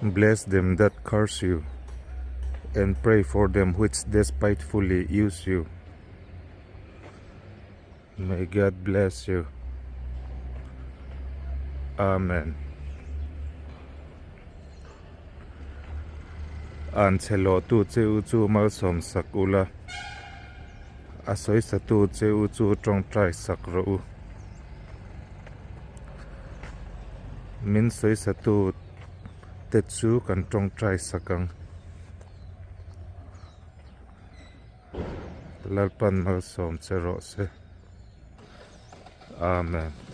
Bless them that curse you, and pray for them which despitefully use you. May God bless you. Amen. An chhe lawhtu che u chu malsawm sak ula, a sawisatu che u chu tawngtai sak rawh u. Min sawisatu te chu kan tawngtai sak ang. Lalpan malsawm che rawh se. Amen.